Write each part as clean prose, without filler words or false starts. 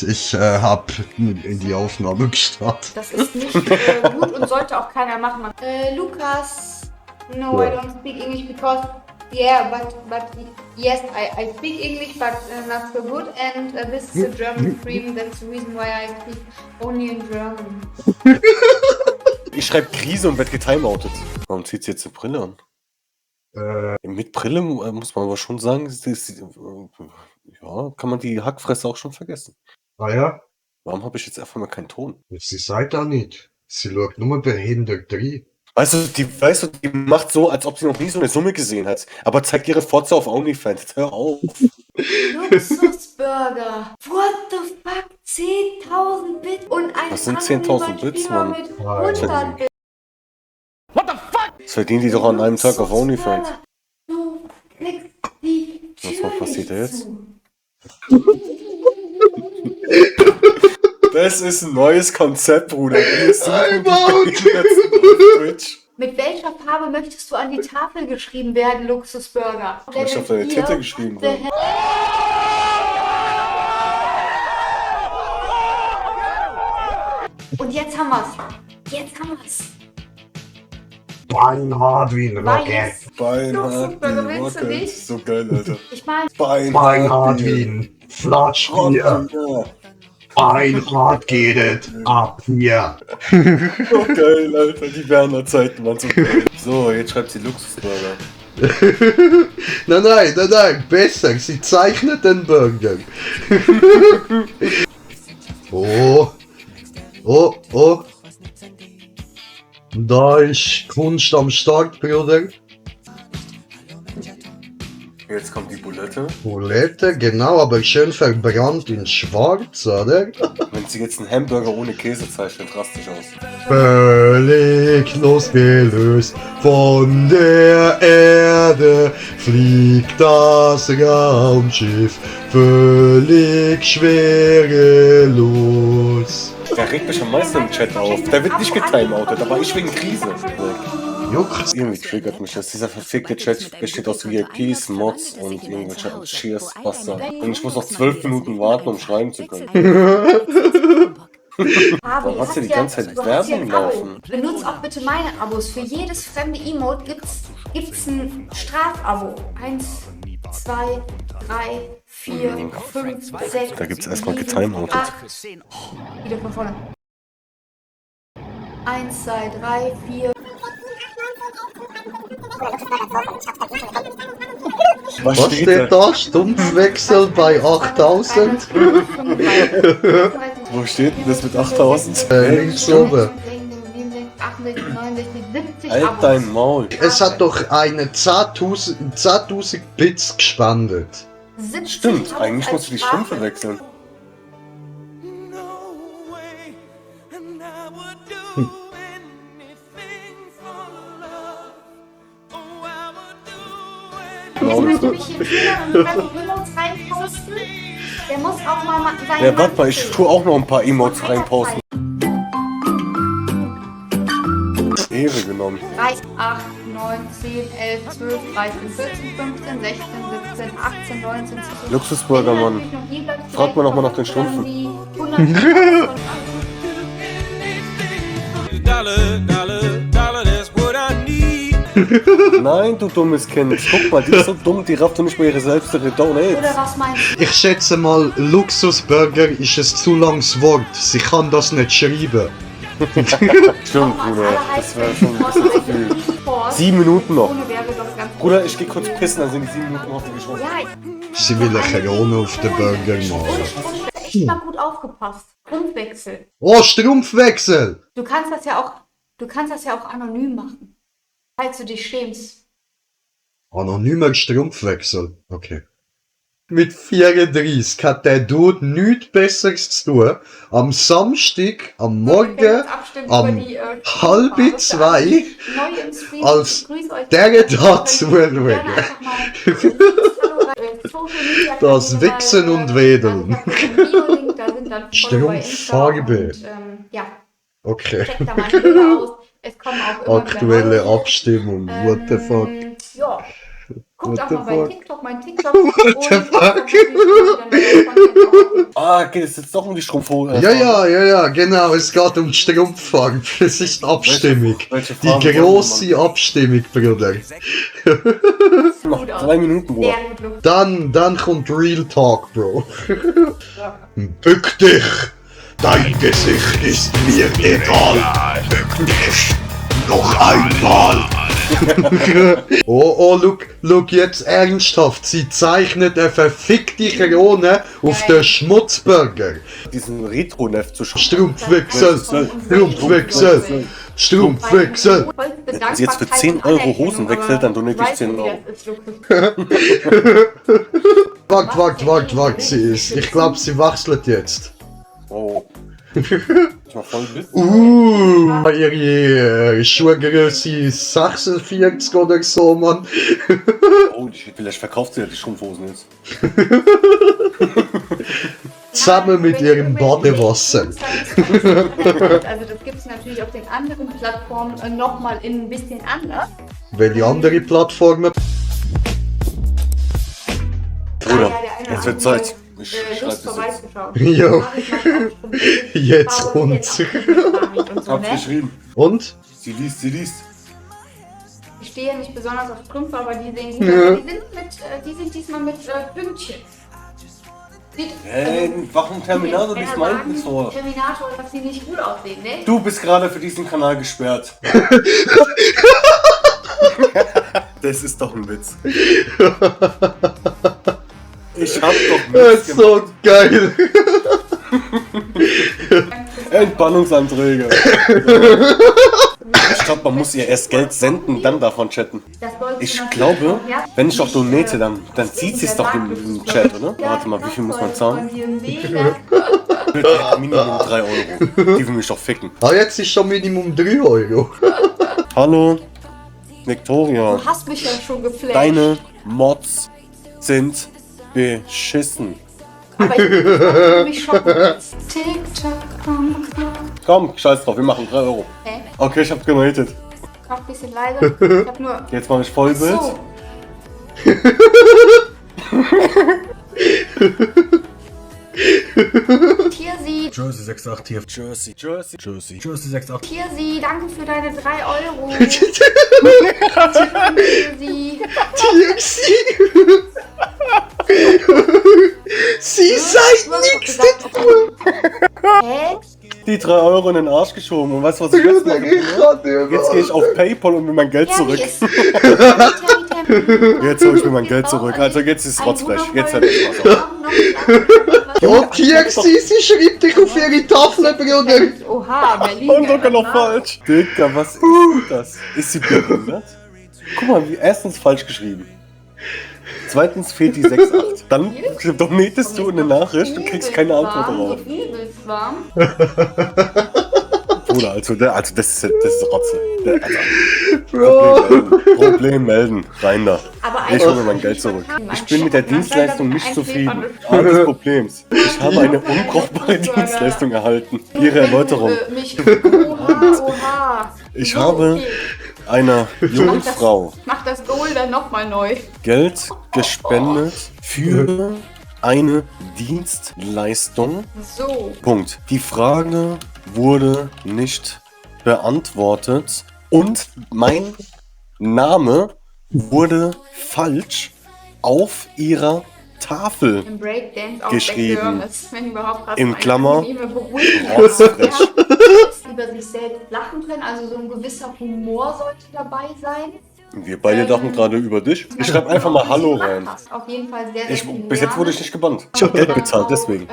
Ich habe in die Aufnahme gestartet. Das ist nicht gut und sollte auch keiner machen. Lukas, no, I don't speak English because, yeah, but yes, I speak English, but not so good. And this is a German stream. That's the reason why I speak only in German. Ich schreibe Krise und werde getimeoutet. Warum zieht sie jetzt eine Brille an? Mit Brille muss man aber schon sagen, ja, kann man die Hackfresse auch schon vergessen. Ah ja? Warum habe ich jetzt einfach mal keinen Ton? Sie seid da nicht. Sie schaut nur behindert rein. Weißt du, die macht so, als ob sie noch nie so eine Summe gesehen hat, aber zeigt ihre Fotze auf OnlyFans. Jetzt hör auf. Luxusburger. What the fuck? 10.000 Bit und ein Was sind 10.000 Bits, Mann? mit 100 Bit. Das verdienen die doch an einem Tag auf OnlyFans. Du klickst die Was passiert da jetzt? zu. Das ist ein neues Konzept, Bruder. Wir suchen die Twitch. Mit welcher Farbe möchtest du an die Tafel geschrieben werden, Luxusburger? Ich möchte auf deine Titel geschrieben werden. Und jetzt haben wir's. Jetzt haben wir's. Beinhard wie ein Rocket. Beinhard Luxusburger, wie willst du Rocket. nicht? So geil, Alter. Ich meine, Beinhard wie ein Flatschbier. Beinhard geht es ab hier. So geil, Alter. Die Werner-Zeiten waren so geil. So, jetzt schreibt sie Luxusburger. Nein, besser. Sie zeichnet den Burger. Oh. Da ist Kunst am Start, Bruder. Jetzt kommt die Bulette. Bulette, genau, aber schön verbrannt in schwarz, oder? Wenn sie jetzt einen Hamburger ohne Käse zeichnet, drastisch aus. Völlig losgelöst von der Erde fliegt das Raumschiff völlig schwerelos. Der regt mich am meisten im Chat auf. Der wird nicht getimeoutet, aber ich wegen Krise. Juckt. Irgendwie triggert mich das. Dieser verfickte Chat besteht aus VIPs, Mods und irgendwelche Cheers, Bastard. Und ich muss noch 12 Minuten warten, um schreiben zu können. Warum hat sie die ganze Zeit Werbung laufen? Benutzt auch bitte meine Abos. Für jedes fremde Emote gibt's ein Strafabo. 1, 2, 3, 4, 5, 6. Da gibt's erstmal getimeoutet. 8. Wieder von vorne. 1, 2, 3, 4. Was steht da? Stumpfwechsel bei 8000? Wo steht denn das mit 8000? Links oben. Halt dein Maul. Es hat doch eine 10.000 Bits gespendet. Stimmt, eigentlich musst du die Stumpfe wechseln. Willst du mich hier wieder und Emotes reinposten? Der muss auch mal sein. Ja, warte mal, ich tue auch noch ein paar Emotes reinposten. Ehre genommen. 3, 8, 9, 10, 11, 12, 13, 14, 15, 16, 17, 18, 19, 20. Luxusburger, Mann. Frag mal nochmal nach den Stumpfen. Nein, du dummes Kind. Guck mal, die ist so dumm, die rafft doch nicht mal ihre selbst ihre Donates. Oder was meinst du? Ich schätze mal, Luxusburger ist ein zu langes Wort. Sie kann das nicht schreiben. Stimmt, Bruder. Das wäre schon ein bisschen zu viel. 7 Minuten noch. Bruder, ich geh kurz pissen, dann sind die 7 Minuten hoffentlich schon. Ja, Sie will eine Corona auf den Burger machen. echt mal gut aufgepasst. Grundwechsel. Oh, Strumpfwechsel! Du kannst das ja auch anonym machen. Falls du dich schämst. Anonymer Strumpfwechsel. Okay. Mit 34 hat der Dude nichts Besseres zu tun. Am Samstag, am Morgen, am 1:30 als der da zuschauen. Das Wichsen und Wedeln. Strumpffarbe. Ja, Okay. check da mal Bilder aus. Es kommen auch immer Aktuelle wieder neue. Abstimmung. What the fuck? Ja, Guckt auch the mal bei fuck? TikTok, mein TikTok. the fuck? Geht es jetzt doch um die Strumpfhose? Ja, genau, es geht um die Strumpffarbe. Es ist Abstimmung. Welche Die Farbe grosse Abstimmung, Bruder. Noch 3 Minuten, Bruder. Sehr gut, Lukas. Dann kommt Real Talk, Bro. Bück dich! Dein Gesicht ist mir egal! Bück dich! Noch einmal! oh, look jetzt ernsthaft. Sie zeichnet eine verfickte Krone auf den Schmutzburger. Diesen Retro-Neft zu schreiben. Strumpfwechsel! Strumpfwechsel! Strumpfwechsel! Wenn sie jetzt für 10 Euro Hosen wechselt, dann donate ich 10 Euro. Wart, sie ist. Ich glaube, sie wechselt jetzt. Oh. Ich mach voll Bild. Ihre Schuhgröße 46 oder so, Mann. Oh, vielleicht verkauft sie ja die Strumpfhosen jetzt. Zusammen mit ihrem Badewasser. Also das gibt es natürlich auf den anderen Plattformen nochmal in ein bisschen anders. Welche andere Plattformen? Bruder, jetzt wird Zeit. Ich schreibe das jetzt. Jo, jetzt kommt's. Hab's geschrieben. Und? Sie liest. Ich stehe nicht besonders auf Strümpfe, aber die sehen gut aus. Die sind diesmal mit Pünktchen. Warum Terminator liest meinen vor? Terminator, dass sie nicht gut aussehen, ne? Du bist gerade für diesen Kanal gesperrt. Das ist doch ein Witz. Ich hab doch Das nichts ist so geil. Entbannungsanträge. Ich glaube, man muss ihr erst Geld senden, dann davon chatten. Ich glaube, wenn ich doch donate, dann sieht sie es doch im Chat, oder? Warte mal, wie viel muss man zahlen? Minimum 3 Euro. Die will mich doch ficken. Ah, jetzt ist schon Minimum 3 Euro. Hallo, Victoria. Du hast mich ja schon geflasht. Deine Mods sind beschissen. Aber ich will mich schon. TikTok, Komm, scheiß drauf, wir machen 3 Euro. Hä? Okay, ich hab genortet. Mach ein bisschen leiser. Ich hab nur. Jetzt mach ich Vollbild. So. Tiersi, Jersey 68 hier. Jersey. Jersey 68. Tiersi, danke für deine 3 Euro. Tiersi. Tierxi. Sie seid nichts Hä? Die 3 Euro in den Arsch geschoben. Und weißt du, was ich jetzt mache? Jetzt gehe ich auf PayPal und mir mein Geld zurück. Jetzt hol ich mir mein Geld zurück. Also jetzt ist Rotzfleisch. Jetzt hat ich Spaß auf. Oh, Tierxi, sie schreibt dich auf ihre Tafel, Bruder. Oha, Berlin. Und sogar noch falsch. Digga, was ist das? Ist sie behindert? Guck mal, erstens falsch geschrieben. Zweitens fehlt die 6,8. Dann donatest du eine Nachricht und kriegst keine Antwort darauf. Übelst warm. Bruder, also das ist Rotze. Bro. Problem melden. Rein da. Aber Ich hole mir mein Geld zurück. Ich bin mit der Dienstleistung nicht zufrieden. Alles Problems. Ich habe eine unbrauchbare Dienstleistung erhalten. Ihre Erläuterung. Oha. Ich habe einer jungen Frau Mach das Goal dann nochmal neu. Geld gespendet für eine Dienstleistung. So. Punkt. Die Frage wurde nicht beantwortet und mein Name wurde falsch auf ihrer Tafel Im Breakdance auch geschrieben. wenn überhaupt was In Klammer. Rotzfrech. Über sich selbst lachen können, also so ein gewisser Humor sollte dabei sein. Wir beide lachen gerade über dich. Ich schreibe einfach mal Hallo rein. Auf jeden Fall sehr, sehr Bis jetzt wurde ich nicht gebannt. Ich habe Geld bezahlt, deswegen.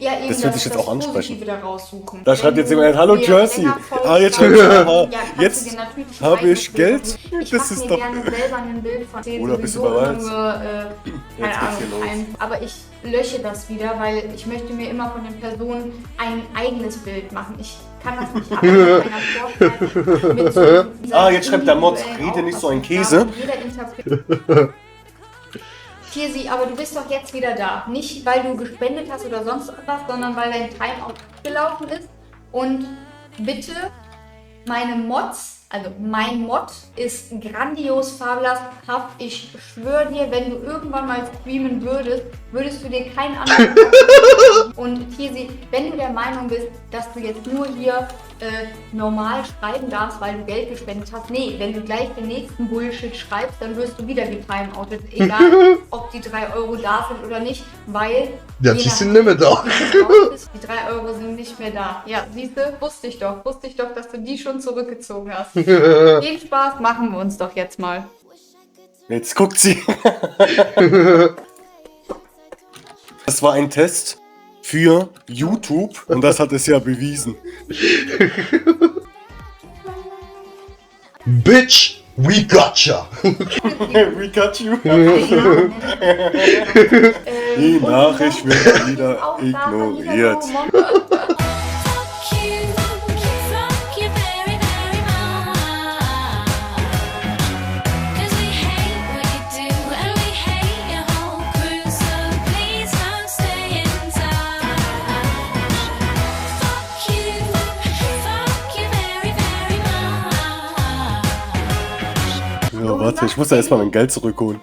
Ja, eben Das wird sich jetzt auch ansprechen. Positive da raussuchen. Da schreibt jetzt jemand, hallo Wenn du Jersey. länger folgst, Ah, jetzt schreibt er, aha, ja, kannst jetzt du dir natürlich habe ein ich Geld. Ich Das mach ist mir doch... gerne selber ein Bild von denen Oder bist du sowieso bereit? nur, keine geht's hier los. Ahnung, aber ich lösche das wieder, weil ich möchte mir immer von den Personen ein eigenes Bild machen. Ich kann das nicht abnehmen. Jetzt schreibt der Mod, rede nicht so ein Käse. Tiersi, aber du bist doch jetzt wieder da. Nicht, weil du gespendet hast oder sonst was, sondern weil dein Timeout abgelaufen ist. Und bitte, meine Mods Also mein Mod ist grandios fabelhaft. Ich schwöre dir, wenn du irgendwann mal streamen würdest, würdest du dir keinen anderen Mod machen. Und Tisi, wenn du der Meinung bist, dass du jetzt nur hier normal schreiben darfst, weil du Geld gespendet hast, nee, wenn du gleich den nächsten Bullshit schreibst, dann wirst du wieder getimeoutet. Egal, ob die 3 Euro da sind oder nicht, weil... Ja, die sind nicht mehr da. Die 3 Euro sind nicht mehr da. Ja, siehst du, wusste ich doch, dass du die schon zurückgezogen hast. Den Spaß machen wir uns doch jetzt mal. Jetzt guckt sie. Das war ein Test für YouTube und das hat es ja bewiesen. Bitch, we gotcha. We got you. Die Nachricht wird wieder ignoriert. Ja, warte, ich muss ja erstmal mein Geld zurückholen.